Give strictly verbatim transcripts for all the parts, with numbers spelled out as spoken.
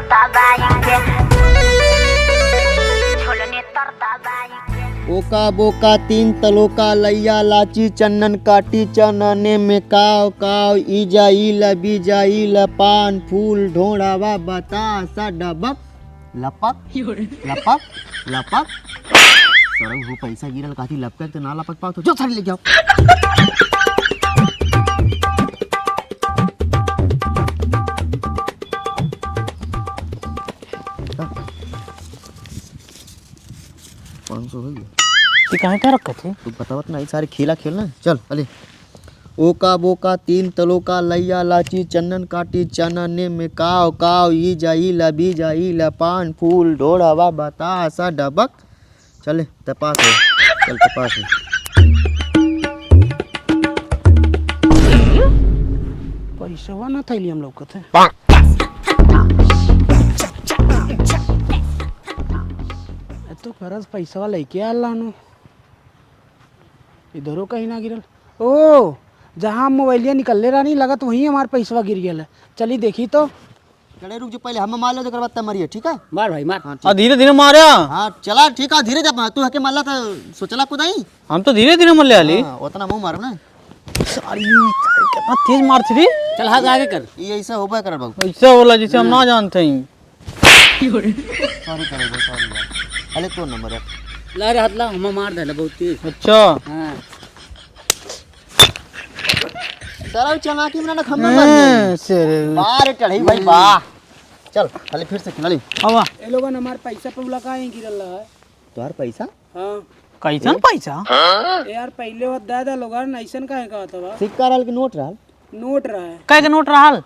दबाई के, छोलने तर दबाई के। ओका बोका तीन तलोका लैया लाची चन्नन काटी चनने में काव काव ई जाई ल बी जाई ल पान फूल ढोड़ावा बतासा डबक लपक लपक लपक। सरऊ हो पैसा गिरल कहती लपक तो ना लपक पाओ तो जो सारी लेके आओ। पाँच सौ हो गया। ये कहाँ का रखा थे? तू बतावत ना, ये सारे खेला खेलना। चल, अले। ओका बोका तीन तलोका लैया लाची चन्नन काटी चनने में काव काव ई जाई ला बी जाई ला पान फूल ढोढ़ावा बतासा डबक। चले, तपास है। चल, तपास है। पैसवा ना थैली हम लौकत है। ए तो फरज पैसवा लेके आल लानो। इधरो कहीं ना गिरल। ओ, जहाँ हम मोबाइलिया निकलले रहनी, लगत वहीं हमार पैसवा गिर गया है। चली देखी तो। चले रुक जो, पहले हम मार लो, ओकर बाद तब मारिए, ठीक है? मार भाई, मार। हाँ, ठीक। आ, धीरे धीरे मारे। हाँ, चला, ठीक है, धीरे जब तू हके मारला तो सोचला कुदाई। हम तो धीरे धीरे मरले आली। हाँ, उतना मुंह मारो ना। सारी, सारी कितना तेज मार थी रे। चल, हाथ आगे कर। ये ऐसा होबे करल बाबू। ऐसा होला जैसे हम हाँ। ना जानते हैं। सॉरी करे भाई, सॉरी यार। अरे तो नंबर है। ला रे हाथ ला, हम मार देला बहुत तेज। अच्छा। हाँ। सारा चलाकी में ना खम्मा मार हैं, दिया। सर। बाहर टढ़ई भाई, वाह। चल, खाली फिर से खिला ली। आवा। ए लोगन हमार पैसा पौला काहे गिरल रहा है? तोहार पैसा? हाँ। कैसन ए? पैसा? ए यार, पहिले वो दादा लोगन ऐसन काहे कहत हवा? सिक्का रहल कि नोट रहल? नोट रहा है। कै के नोट रहल?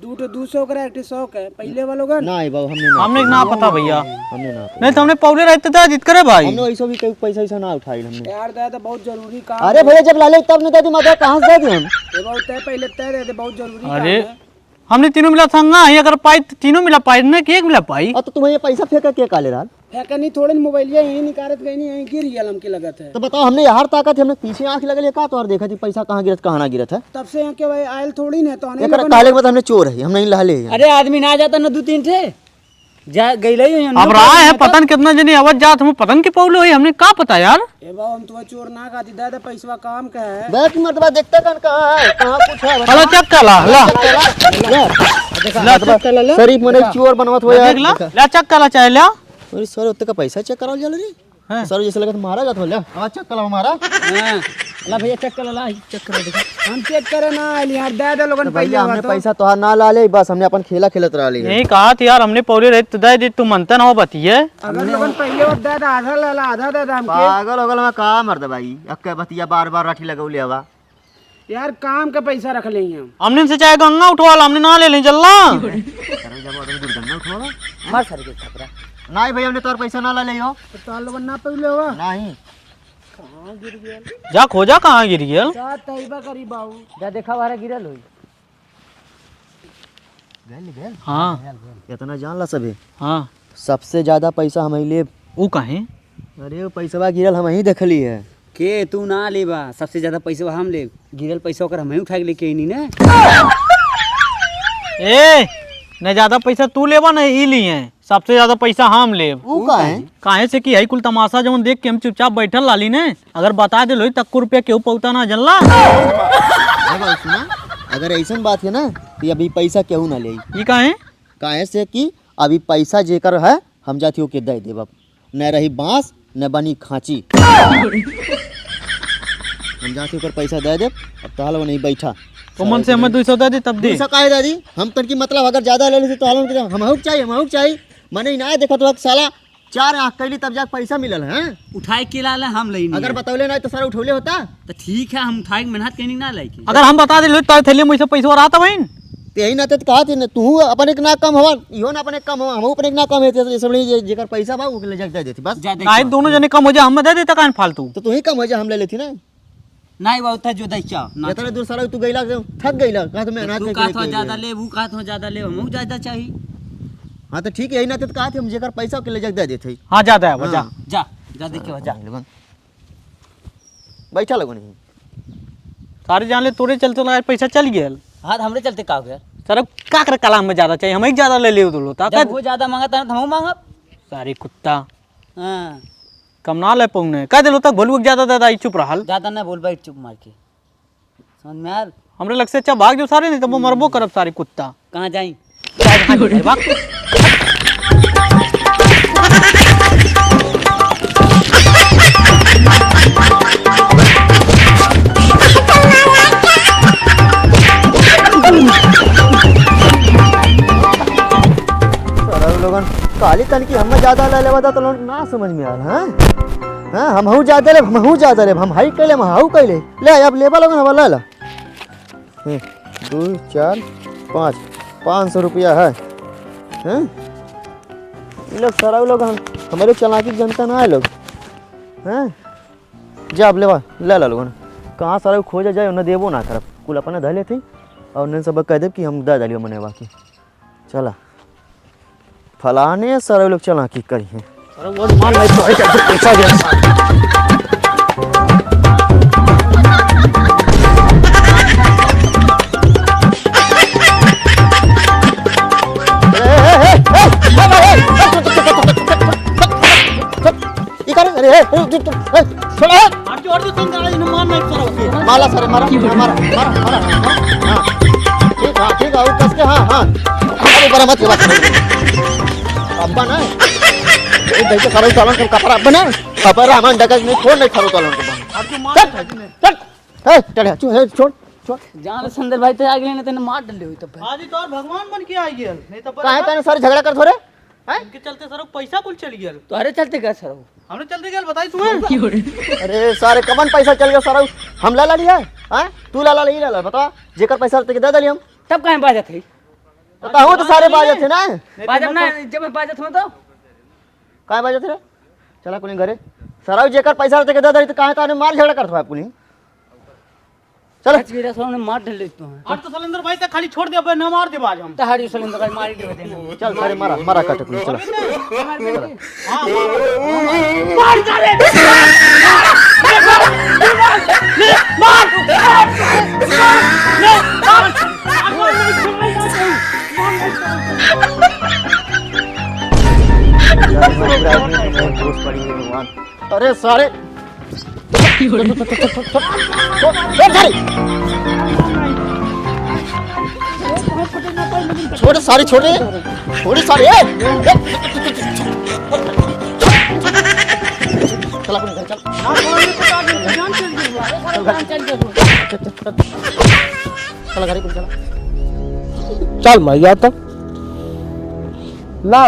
दू ठो दू सौ का, एक ठो सौ का। पहिले वाला लोगन? नहीं बाबू, हमने ना हमने ना पता भैया। हमने ना पता। नहीं तो हमने पौले रहते तो जित करे भाई। हमने वैसे भी कोई पैसा वैसा ना उठाई हमने। यार दादा, बहुत जरूरी काम अरे है। भैया, जब लाले तब नहीं देती, मतलब कहाँ से देती हम? ये बहुत है, पहिले तय दे दे, बहुत जरूरी काम अरे। है। हमने तीनों मिला संगा है, अगर पाई तो तीनों मिला पाई, नहीं कि एक मिला पाई। और तो तुम्हें ये पैसा फेंका के काले रहल? फेंकनी थोड़े न, मोबाइलिया यहीं निकारत गई नहीं, यहीं गिर गया हमके लगत है। तो बताओ, हमने यार ताकत है, हमने पीछे आँख लगल है का, तो और देखा थी पैसा कहाँ गिरत, कहाँ ना गिरत है। तब से यहाँ के भाई आयल थोड़ी ना, तो आने एकरा लगन। काले के बाद हमने चोर है, हम नहीं लहले हैं। अरे आदमी ना जाता ना दू तीन ठे, जा गइले ही हमने अब रहा है, पता न कितना जने आवत जात, हम पता न के पौले होई, हमने का पता यार। ए बाबू, हम तुम्हें चोर ना कहती दादा, पैसवा काम का है। बैठ मर्दबा, देखता कौन कहाँ है, कहाँ कुछ है, बता। हला चेक कर ला, ला। ला, ला, चेक कर ला, ला। शरीफ मने चोर बनवत हो यार। देख ला, ला चेक कर ला चाहे ला। अरे सर, ओते का पैसा चेक करावल जाला रे? हैं? सर, जैसे लगत मारा जात हो ला। हाँ, चेक कर ला हमारा। हाँ। ला भैया, चेक कर ला, चेक कर ला, देखा। हम चेक करे ना आइली यार, दे दे लोगन तो भैया, पहिले हमने तो। पैसा तोहार ना ला ले, बस हमने अपन खेला खेलत रह ली है। यही कहा थी यार, हमने पौले रहे तो दे दे, तू मनता ना हो बतिये। अगर लोगन पहिले वो दे दे, आधा ला ला, आधा दे दे हमके। पागल हो गल मैं का मर्द भाई, अक्के बतिया बार बार राठी लगौले हवा। यार, काम का पैसा रख ले हम। हमने से चाहे गंगा उठवा ला, हमने ना ले ले जल्ला। अरे, जब अगर दूर गंगा उठवा ला। मार सारे के थपरा। नहीं भाई, हमने तोर पैसा ना ला ले हो। तो तोर लोगन ना पौले हो? नहीं। कहाँ गिर गया? जा खोजा, कहाँ गिर गया? जा तैबा करी बाबू। जा देखा, वारा गिरल होई। गैल, गैल। हाँ। गैल, गैल। इतना जान ला सभी। हाँ। सबसे ज्यादा पैसा हम ही लेब। ऊ काहे? अरे, वो पैसवा गिरल हम ही देखली है। के तू ना लेबा, सबसे ज्यादा पैसवा हम लेब। गिरल पैसा ओकर हम ही उठा के लेके आईनी ना। ए, न ज्यादा पैसा तू लेबा, न ई लिए। सबसे ज्यादा पैसा हम लेब। ऊ काहे? काहे से कि हई कुल तमाशा जवन देख के हम चुपचाप बैठल रहली ने, अगर बता देल होई, तक्को रुपया केहू पौता ना जनला। ए बाबू सुना, अगर ऐसन बात है ना, तो अभी पैसा केहू ना लेई। ई काहे? काहे से कि अभी पैसा जेकर है, हम जाती ओके दे देब। अब न रही बांस, न बनी खांची। हम जाती ओकर पैसा दे देब, अब तहल वो नहीं बैठा। तो मन से हमें दो सौ दे दे, तब दे। दो सौ काहे दादी? हम तनकी मतलब अगर ज्यादा ले लेते तो हालन के हम हुक चाहिए, हम हुक चाहिए। मने ही ना देखत हो साला चार आँख कैली तब जाके पैसा मिलल है। उठाए के लाला हम लईनी अगर है। बतौले ना तो सारा उठौले होता। तो ठीक है, हम उठाए के मेहनत कहीं ना लाइके। अगर हम बता दे लो तो थैली में से पैसा रहता बहन। ते ही ना ते कहा थी ना, तू अपन एक ना कम हवा, इहो ना अपन एक कम हवा, हम अपन एक ना कम है, जैसे, जैसे बड़ी जे-, जेकर पैसा बा, ओके ले जाके दे देती, बस। जा दे नहीं, का। दोनों जने कम हो जाए, हम दे देता कान फालतू। तो तू ही कम हो जाए, हम ले लेती ना। नहीं, वो उतना जो दे क्या, ना इतना दूर साला तू गइला, थक गइला, कहा तो मैं अनाज तू लेके कहा तो लेके ज्यादा गइला। ले, वो कहा तो ज्यादा ले, हमहू ज्यादा चाहिए। हाँ, तो ठीक है, यही नाते तो कहा थे, हम जेकर पैसा ओके ले जाके दे देते। हाँ, ज्यादा है, हाँ। जा। जा, जा देखे, जा। लोगन। बैठा लोगन ही। सारे जान ले, तोरे चलते ना पैसा चल गया। हाँ, तो हमरे चलते का हो गया? सरऊ, का करे कला हमें ज्यादा चाहिए, हमें ही ज्यादा ले ले दो लोग, जब ताकत। वो ज्यादा मांगत है ना, तो हम मांगब। सारी कुत्ता। हाँ। कम ना ले पौने। कह देलो तक भलुआ के ज्यादा दे दाई, चुप रहल। ज्यादा ना बोल भाई, चुप मार के। समझ में आयल? हमरे लग से अच्छा भाग जो सारे, नहीं तो वो मरबो करब सारे कुत्ता। कहाँ जाई? जा, जा, जा, भाग। सरऊ लोगन, काली तन की हमें ज्यादा ले लेवा था तो लोग ना समझ में आयल, हाँ? हाँ, हमहू ज्यादा लेब, हमहू ज्यादा लेब, हम हई कैले, हम हऊ कैले। ले, अब लेबा लोगन, हवा ले ला। हम्म, दो, चार, पाँच, पाँच सौ रुपया है। हैं? ये लोग सरऊ लोग हम, हमारे चालाकी जनता ना है लोग। हैं? जा अब लेवा, ले ला लोगन। कहाँ सरऊ खोजा जाए, उन्हें देबो ना करब। कुल अपने धले थे और उन्हें सब कह देब कि हम दे दलियो मनेवा की। चला, फलाने सरऊ लोग चला की करी हैं। अरे वो मान नहीं तो है, कैसे पैसा गया? ए, ए, ए, ए, ए, ए, ए, ई करे? अरे, ए, ए, तू, तू, ए, छोड़, ए। मार के और दो तीन गाड़ी, इन्हें मार नहीं सरऊ के। माला सर, मारा, मारा, मारा, मारा, मारा। हाँ। ठीक है, ठीक है, और कस के, हाँ, हाँ। अरे, बड़ा मत बात करो। अब्बा ना, ए, देख के सरऊ चालान कर कपड़ा अब्बा ना, कपड़ा हमारे डगज नहीं, फोन नहीं सरऊ चालान कर। अब जो मार चल, चल, ए, चढ़, चढ़, ए, छोड़, छोड़। जान सुंदर भाई, ते आगे लेने तेने मार डले हुई तब। आज ही तो और भगवान बन के आ गया, नहीं तो काहे बराबर तने सारे झगड़ा करत हो रे? हैं? इनके चलते सरऊ पैसा कुल चल गया। तोहरे चलते गया सरऊ? हमरे चलते गया, बताई तुम्हें। अरे सारे कमन पैसा चल गया सरऊ? हम ला ला लिया, हैं? तू ला ला ली ला ला, बता। जेकर पैसा तेके दे दली हम। तब काहे बाजत है? बताओ तो सारे बाजत है ना। नहीं तो बाजब ना, जब बाजत हो तो। काहे बाजत रे? चला कुनी घरे। सरऊ जेकर पैसा तेके दे दली तो काहे ताने मार झगड़ा करत हो आप कुनी? चल। आज मेरा सामने मार डले तू है। आज तो सलेंदर भाई तक खाली छोड़ दे, अब ना मार दे आज हम। तहारी सलेंदर भाई मार ही दे देना। चल, सारे मारा, मारा काटे कुल, चल। मार दे। हाँ, मार, मार, मार। मार सारे। मार, मार, मार, मार। अरे सारे। छोड़ सारे। छोड़ सारे, छोड़। छोड़ सारे, ए, ए। चला अपने घर चल। चल घर। चला घरे कुल चला। चल माई, जा तो। ना,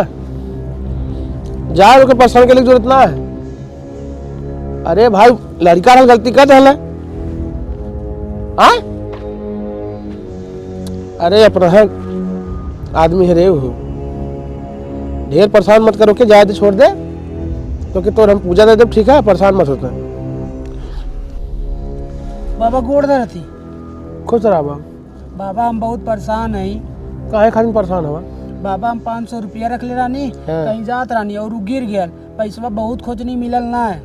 जाए ओके परेशान करे के जरूरत ना है। अरे भाई, लड़का रहल, गलती कर देहल है। हाँ? अरे अपना है आदमी है रे हो, ढेर परेशान मत करो के, जाए दे, छोड़ दे। तो कि तोर हम पूजा दे देब, ठीक है, परेशान मत होता। बाबा गोड़ धरती। खुश रहा बाबा। बाबा, हम बहुत परेशान हई। काहे खातिर परेशान हवा? बाबा, हम पाँच सौ रुपया रखले रहनी, हाँ। कहीं जात रहनी और उ गिर गयल। पैसवा बहुत खोजनी, मिलल ना है।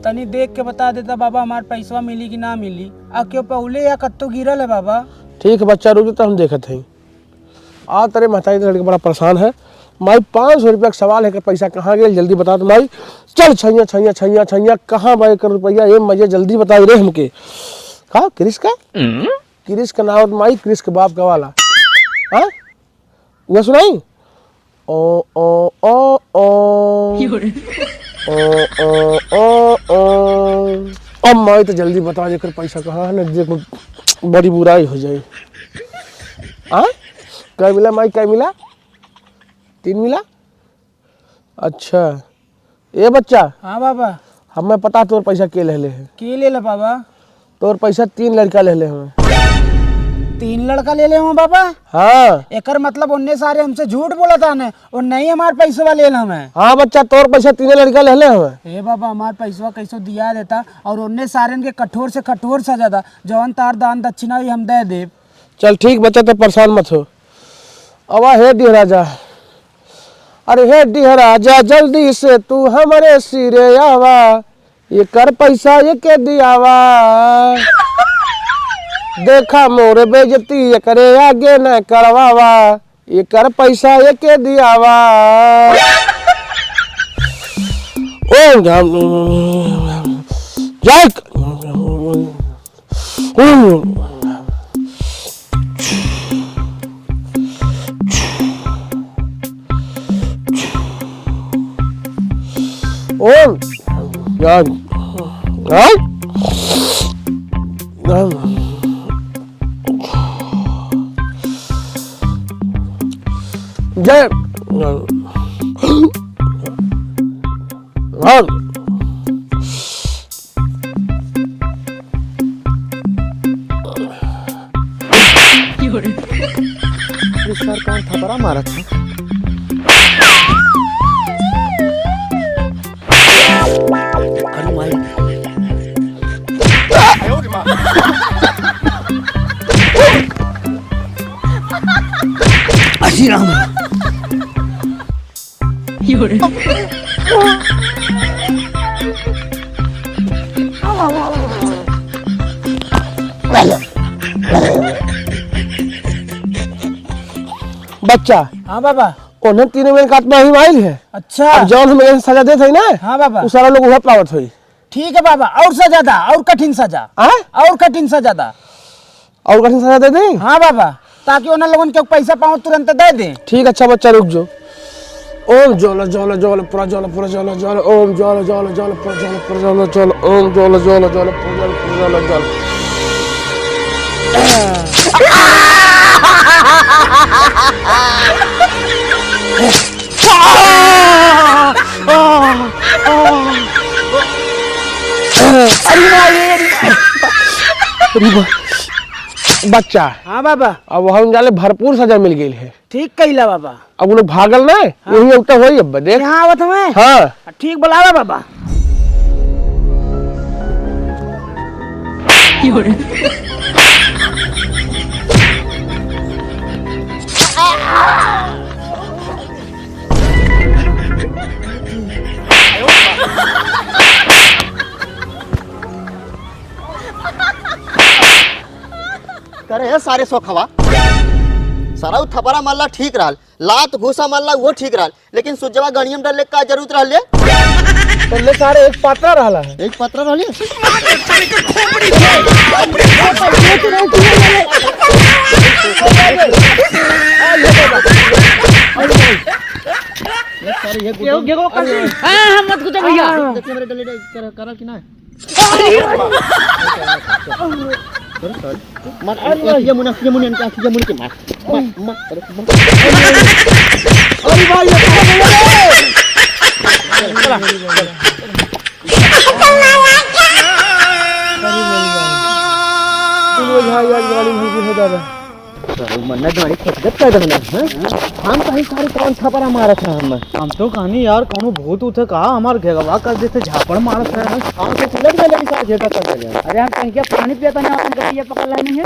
तनी देख के बता देता बाबा, हमार पैसवा मिली कि ना मिली? आ क्यों पौले या कत्तो गिरल है बाबा? ठीक है बच्चा, रुक जा, तो हम देखत हई। आ तेरे महतारी, लड़के बड़ा परेशान है। माई, पाँच सौ रुपया के सवाल है कि पैसा कहाँ गया, जल्दी बता तो माई। चल छैया, छैया, छैया, छैया, कहाँ बा एकर रुपया? ए मैया, जल्दी बताई रे हमके। का क्रिस का? क्रिस का नाव माई, क्रिस के बाप का वाला। हाँ? वह सुनाई? ओ, ओ, ओ, ओ। क्यों रे? ओ, ओ, ओ, ओ। अब माई तो जल्दी बता, जेकर पैसा कहाँ है ना, जे बड़ी बुराई हो जाए। हाँ? कै मिला माई, कै मिला? तीन मिला? अच्छा। ए बच्चा। हाँ बाबा। हमें पता तोर पैसा के लेले है। के लेले बाबा? तोर पैसा तीन लड़का लेले हमें। तीन लड़का लेले हमें बाबा? हाँ। एकर मतलब उन्ने सारे हमसे झूठ बोलत आने, उन्ने ही हमार पैसवा लेल हमें। हाँ बच्चा, तोर पैसा तीने लड़का लेले हमें। ए बाबा, हमार पैसवा कैसो दिया देता और उन्ने सारे के कठोर से कठोर सजा दा, जवन तार दान दक्षिणा हुई हम दे देब। चल ठीक बच्चा, तो परेशान मत हो। अब हे डीह राजा, अरे हे डीह राजा, जल्दी से तू हमरे सिरे आवा, एकर पैसा एके दियावा। देखा मोर बेइज्जती, एकरे आगे न करवावा, एकर पैसा एके दियावा। ओम जाम, जय। ओम। जय। ये सार कौन थपरा मारत है? अरे माई। अरे राम। बच्चा, हाँ बाबा। उन्हें तीनों में काट में ही माइल है। अच्छा। अब जौन हमें सजा देत है ना, हाँ बाबा। उ सारा लोग उहे पावत होई। ठीक है बाबा, और सजा दा, और कठिन सजा। आय? और कठिन सजा दा। और कठिन सजा दे दे? हाँ बाबा, ताकि उन्हें लोगन के पैसा पावत तुरंत दे दे। ठीक, अच्छा बच्चा, रुक जो। ओम ज्वाला ज्वाला ज्वाला पुरा ज्वाला पुरा ज्वाला ज्वाला, ओम ज्वाला ज्वाला ज्वाला पुरा ज्वाला पुरा ज्वाला ज्वाला, ओम ज्वाला ज्वाला ज्वाला पुरा ज्वाला पुरा ज्वाला ज्वाला। अरे माई, अरे माई। अरे बा-, बच्चा। हाँ बाबा। अब हम जाले भरपूर सजा मिल गई है। ठीक कहिला बाबा। अब उ लोग भागल ना, हाँ। वही उल्टा होई अब देख। यहाँ आवत हमें? हाँ। ठीक बुलावा बाबा। करे है सारे सोखवा। सारा उ थपरा मल्ला ठीक रहल, लात घूसा मल्ला वो ठीक रहल, लेकिन सुजवा गणियम डर ले का जरूरत रहल ले? तो ले सारे एक पात्रा रहला है। एक पात्रा रहली? ये सारे ये केहू, केहू कर दे। हाँ, हाँ, मत कुछ भैया। देखिए मेरे डले डले कर, करा कि ना? अरे, अरे। मार, अरे, अरे, ये मुन्ना, ये मुन्ना, इनका, ये मुन्ना के मार। मार, मार, अरे, मार। अरे भाई, ये कहाँ गया रे? चला, चला। अरे भाई, भाई। तू लोग भाई, यार, गाड़ी में भी हो दादा। सारे मन्ना गाड़ी खटखट कर देहना, हैं? हम कहीं सारे कौन थपरा मारत है हम? हम तो कहनी यार, कौनो भूत उठे का, हमार घेगवा कर देते, झापड़ मारत है। हम तो उलट गए, लेकिन सारे घेटा कर देले। अरे हम कहीं के पानी पियत है, हम कहीं ये पकड़ लेनी है।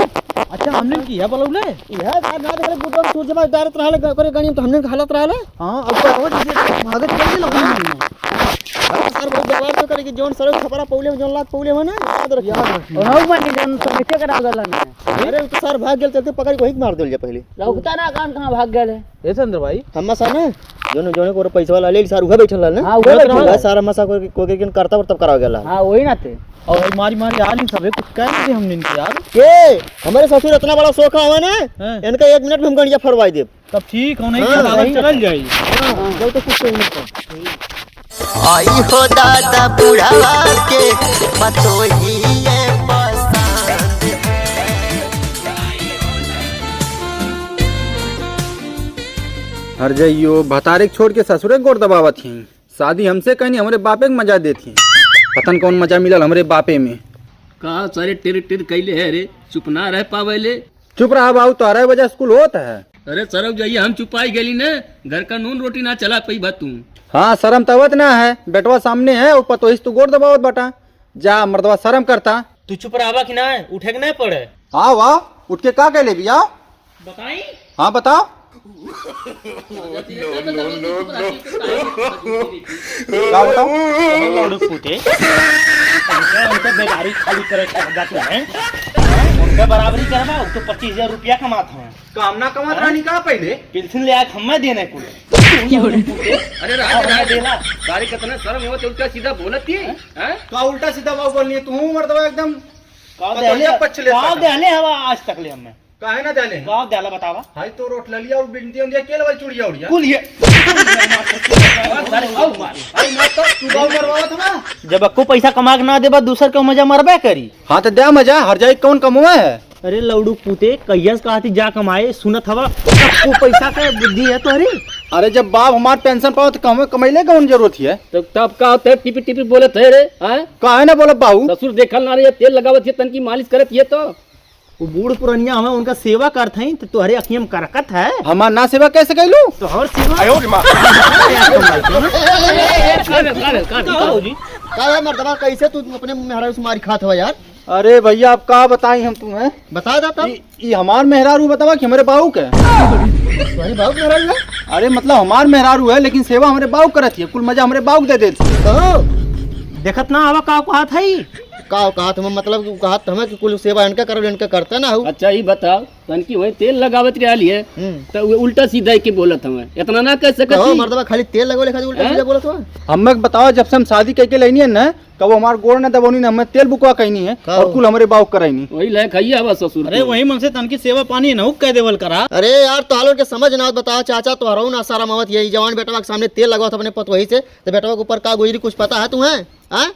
अच्छा, हमने किया बोलौले? यह बात ना देखे, बुढ़वा सूरज में डारत रहले, ग-, करे गाड़ी में तो हमने हालत रहले। हाँ, अब तो आवत, भागत चल दिला। हाँ, सर, बहुत जवार तो करे कि जौन सर थपरा पौले में, जौन लात पौले में ना, याद रखिए। याद रखिए। और हम मानी जौन सब नीचे करा गला ना। अरे, उ तो सर भाग गेल, चलते पकड़ के वहीं मार देल जा पहले। लौकता ना, कौन कहाँ भाग गेल है? ए चंद्र भाई। हम्मा सर ना, जोने, जोने को पैसा वाला ले ली सर, उहे बैठल रहल ना? हाँ, उहे बैठल रहल। सर हम्मा सर को, को, को, करता और तब करावे गेला। हाँ, वही ना थे। और मारी, मारी आली सबे कुछ कह दे हमने इनके यार। के? हमारे ससुर इतना बड़ा सोखा हवा ना, हाँ। इनका एक मिनट में हम गंडिया फरवाई देब। तब ठीक हो, नहीं हाँ, तो आगे सही चलल है। जाई। हाँ, जब तक कुछ नहीं होता। आई हो दादा बुढ़ावा के पतोहिए पसंद। हर जाइयो, भतारे के छोड़ के ससुरे के गोड़ दबावत ही। शादी हमसे कहनी, हमरे बापे के मजा देत ही। पता न कौन मजा मिलल हमरे बापे में। का सारे टिर टिर कैले है रे, चुप ना रह पावे ले। चुप रहा बाबू, तोहरे वजह स्कूल होत है। अरे सरऊ जहिया हम चुपाई गेली न, घर का नून रोटी ना चला पइबा तू। हाँ, शर्म तो आवत ना है, बेटवा सामने है, ऊपर तो इस तू गोड़ दबावत बटा। जा मर्दवा, शर्म करता। तू चुप रहबा कि ना, उठे के ना पड़े। हाँ वाह, उठ के का कह लेबी, आओ। बताई? हाँ, बताओ। का बताओ? लौड़ू पूते। उनका, उनका बेगारी खाली करे के आदत है। का बराबरी करबा, उ तो पच्चीस हजार रुपया कमात हवे। काम ना कमात रहनी का पहिले? पेंशन ले आके हमें देने कुल। अरे राज, हमें राज, देना। सारी कितना शर्म हो, तो उल्टा सीधा बोलत ही, हैं? का उल्टा सीधा बाबू बोलनी है तू, मर्दवा एकदम का पतोहिया देले, पछ ले का सका। देले हवा आज तक ले हमें? काहे ना देले? का देला बतावा? हाय तो रोट ललिया और बिंदी उंदिया के लेवल चुड़िया उड़िया। कुल ये। अरे, आओ मार, आओ मार तो। तू बाबू मरवावत हवा? जब अक्को पैसा कमा के ना देबा, दूसर के मजा मरबे करी। हाँ तो दे मजा, हर जाई कौन कमवा है? अरे लौड़ू पूते, कहिया से कहती जा कमाए, सुनत हवा, अक्को पैसा के बुद्धि है तोहरी? अरे जब बाप हमार पेंशन पावत तो कमवे कमैले कौन जरूरत है? तो तब का होता है, टिपी टिपी बोलत है रे, हाँ? काहे ना बोलब बाबू? ससुर देखल ना रे, तेल लगावत है, तन की मालिश करत है तो। वो बूढ़ पुरनिया हमें उनका सेवा करत हई, तो तोहरे अखियम करकत है। हमार ना सेवा कैसे कैलू? तो और सेवा? आयो रे माँ। का भेल, का भेल, का भेल, का भेल? का है मर्दवा, कैसे तू अपने मेहरारू से मार खात हवा यार? अरे भैया, अब का बताई हम तुम्हें? बता दा तब। ई, ई हमार मेहरारू बतावा कि हमरे बाऊ के? तुम्हारी बाऊ के मेहरारू है? अरे मतलब हमार मेहरारू है, लेकिन सेवा हमरे बाऊ करत है, कुल मजा हमरे बाऊ के दे देत। तो देखत ना आवा का कहत है? का कहत हम, मतलब कहत हम कि कुल सेवा इनका करब, इनका करता ना हो। अच्छा, ई बताओ, तनकी वही तेल लगावत रहली है, हम्म। तो वो उल्टा सीधा के बोलत हमें, इतना ना कह सकत कहो, ही। मर्दवा खाली तेल लगवले खातिर उल्टा हैं? सीधा बोलत हवा। हमें बताओ, जब से हम शादी करके लेनी है ना, कबो हमार गोड़ ना दबौनी, ना हमें तेल बुकवा कहनी है, कहो। और कुल हमरे बाऊ करैनी। वही लायक है हवा ससुर अरे को। वही मन से तनकी सेवा पानी ना कह देवल करा। अरे यार, तोहलोग के समझ ना आवत, बताओ चाचा, तोहरऊ ना शरम आवत, यही जवान बेटवा के सामने तेल लगवात अपने पतोही से, तो बेटवा के ऊपर का गुजरी कुछ पता है तुम्हें? हाँ?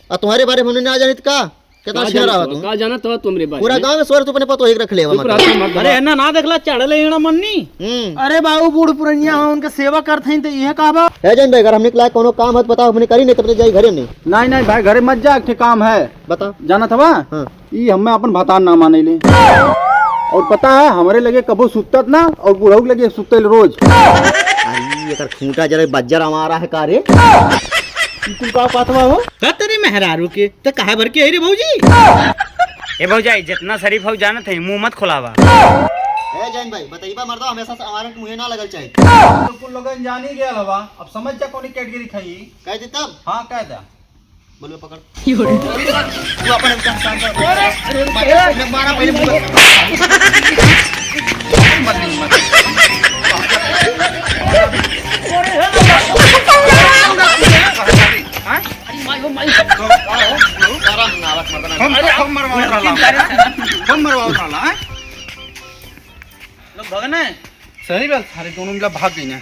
आ तुम्हारे बारे में हमने ना जानित का? कितना का छिनरा जानत हो हो, तू? का जानत हो तुमरे बारे पूरा में? गांव में सोर तू अपने पतोही के रख ले चुप मतलब। रह तू, मत अरे बता। एन्ना ना देखला चढ़ले एड़ा मन्नी। हम्म। अरे बाबू बूढ़ पुरनिया हो, उनके सेवा करत हईं तो इहे कहबा। ए जैन भाई, अगर हमने के लायक कोनो काम है तो बताओ, हमने करी, नहीं तो अपने जाई घरे नहीं। नहीं, नहीं भाई, घरे मत जा, एक ठे काम है। बता। जानत हवा? हाँ। ई हमें अपन भतार ना माने ले। और पता है, हमरे लगे कबो सुतत ना, और बुढ़ऊ के लगे सुतल रोज। अरे, एकर खूंटा जरा बज्जर हमारा है का रे? ई कुल का बात बा हो? का तेरी मेहरारू के? त काहे भर के आई रे भौजी? ए भौजाई, जितना शरीफ हो जानत है, मुंह मत खुलावा। ए जैन भाई, बतइबा मर्दवा, हमेशा से हमारे मुंहे ना लगल चाही। तो कुल लोगन जानी गया हवा, अब समझ जा कौन कैटेगरी खाई। कह दे तब। हाँ, कह दे। बोलो पकड़। तू अपन इंसान कर। अरे, अरे, मारा पहले मुंह। मत, मत। हाँ? अरे, माई, ओ माई। हम, हम मरवावत रहला। हम मरवावत रहला, हाँ? लोग भगने? सही बात, सारे दोनों मिला भाग गई ना।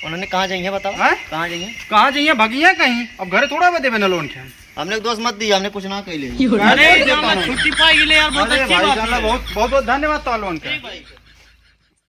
उन्होंने कहाँ जाइए बताओ? हाँ? कहाँ जाइए? कहाँ जाइए? भागिया कहीं। अब घरे थोड़ा बा देबे ना लोन के। हमने एक दोस्त मत दिया, हमने कुछ ना कह ले। अरे, अरे, जाना, छुट्टी पाई ले यार, बहुत अरे अच्छी भाई बात जाना, है। बहुत, बहुत, बहुत धन्यवाद तो लोन का। ठीक भाई।